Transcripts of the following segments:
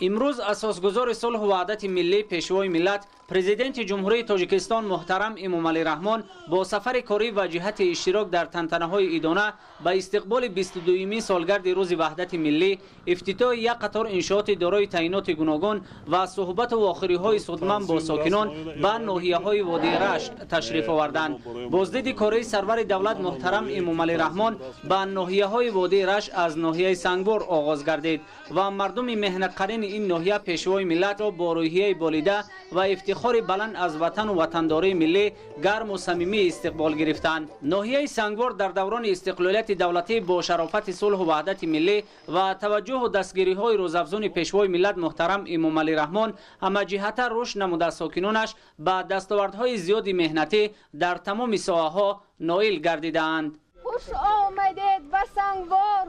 Имрӯз асосгузори сулҳу ваҳдати миллӣ, пешвои миллат, президенти Ҷумҳурии Тоҷикистон муҳтарам Эмомалӣ Раҳмон бо сафари корӣ ва ҷиҳати иштирок дар тантанаҳои идона ба истиқболи 22-юми солгарди Рӯзи ваҳдати миллӣ, ифтитоҳи як қатор иншооти дорои таъиноти гуногун ва суҳбату вохӯриҳои судманд бо сокинон ба ноҳияҳои водии Рашт ташриф оварданд. Боздиди кории сарвари давлат муҳтарам Эмомалӣ Раҳмон ба ноҳияҳои водии Рашт аз ноҳияи Сангвор оғоз гардид ва мардуми меҳнатқарини ин ноҳия пешвои миллатро бо рӯҳияи болида ва ифтихори баланд аз ватану ватандории миллӣ гарму самимӣ истиқбол гирифтанд. Ноҳияи Сангвор дар даврони истиқлолияти давлатӣ бо шарофати сулҳу ваҳдати миллӣ ва таваҷҷӯҳу дастгириҳои рӯзафзуни пешвои миллат муҳтарам Эмомалӣ Раҳмон ҳамаҷиҳата рушд намуда, сокинонаш ба дастовардҳои зиёди меҳнатӣ дар тамоми соҳаҳо ноил гардидаанд. Хуш омадед ба Сангвор,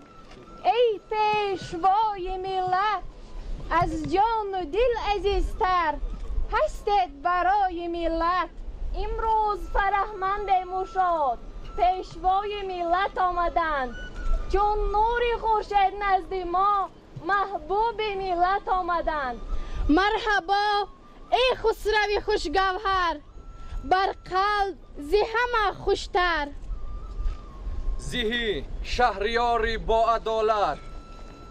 эй пешвои миллат, аз ҷону дил азизтар ҳастед барои миллат. Имрӯз фараҳмандему шод пешвои миллат омаданд, чун нури хуршед назди мо маҳбуби миллат омаданд. Марҳабо, эй хусрави хушгавҳар, бар қалб зи ҳама хуштар. Зиҳи шаҳриёри боадолат,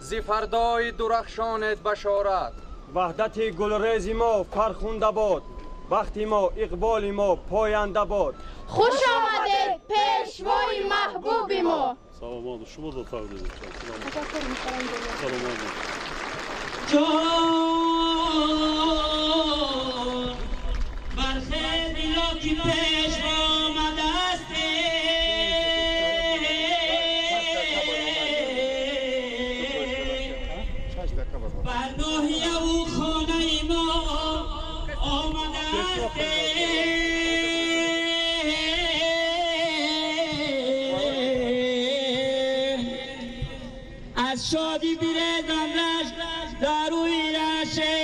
зи фардои дурахшонет башорат. Ваҳдати гулрези мо фархунда бод, бахти мо, иқболи мо поянда бод. Хуш омадед, пешвои маҳбуби мо. Саломат, шумо до тақдир. Саломат. Ҷон бархез, ки пешво омадааст. Бар ноҳияву хонаи мо омадааст. Аз шодӣ бирезам рашк дар рӯи раше.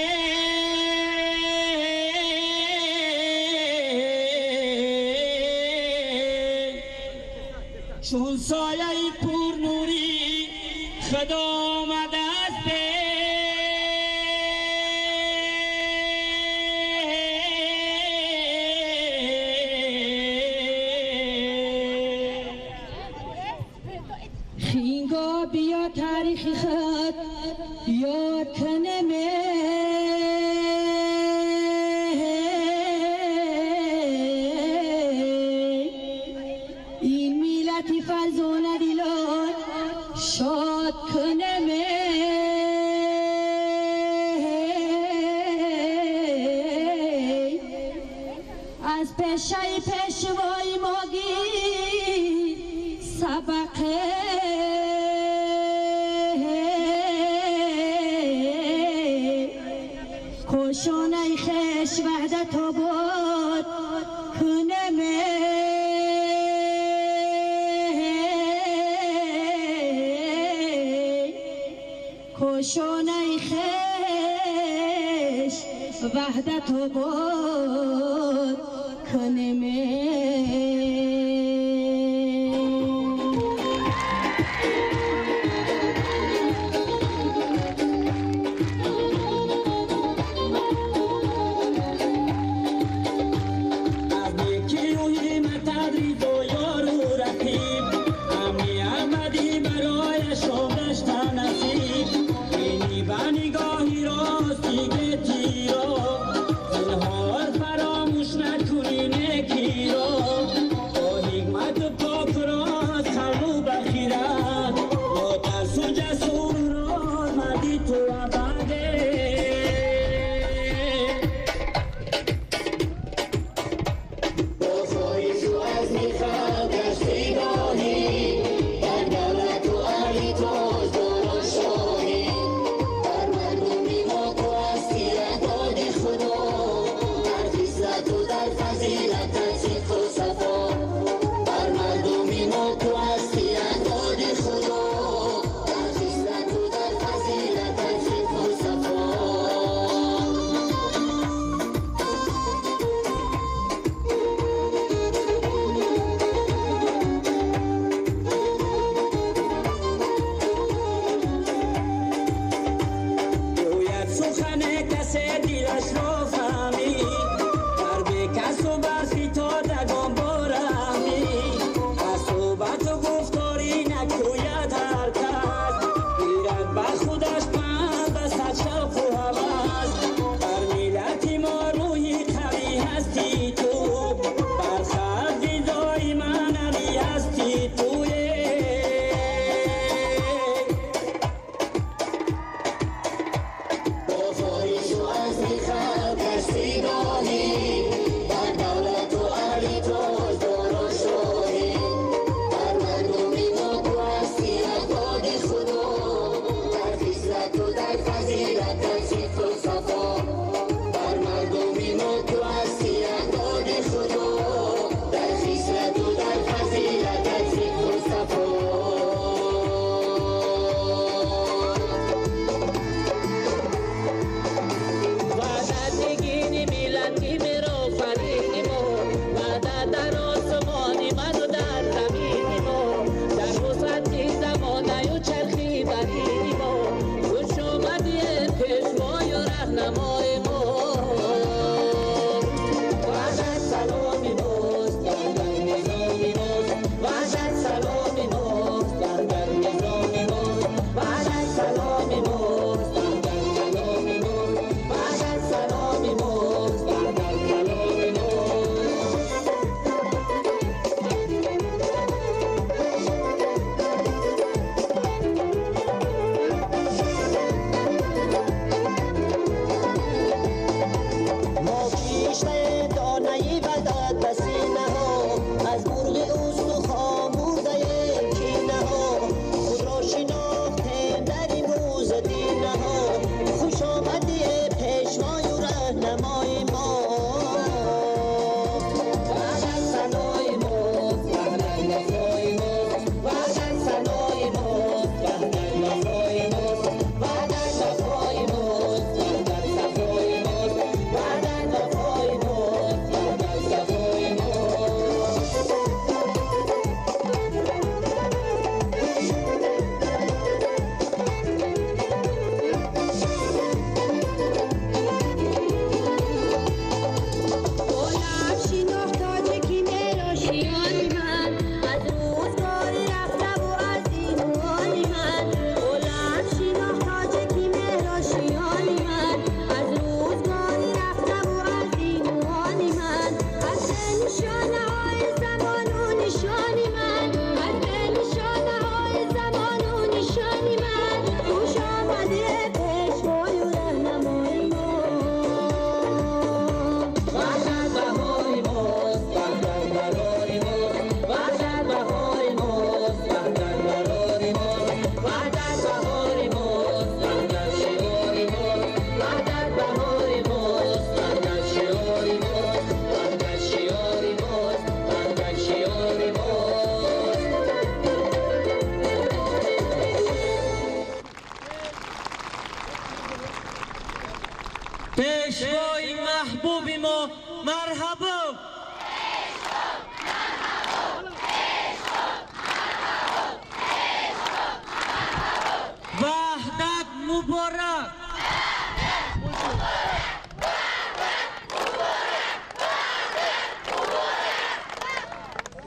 Чун сояи пурнурӣ худо омадааст. Хинго биё тарихи худ ёд кунем, ин миллати фарзона дилон шод кунем. Аз пешаи пешвои мо гир сабақе, кошонаи хеш ваҳдат обод кунем. Кошонаи хеш ваҳдат обод кунем. Аз некию ҳиммат ризо ёру рақиб, амни абадӣ барояшон гашта насиб. Бинӣ ба нигоҳи рости гетиро, зинҳор фаромӯш накунӣ некиро.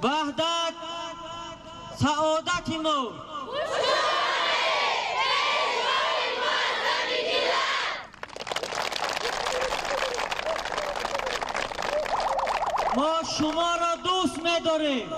Ваҳдат саодати мо. Мо шуморо дӯст медорем.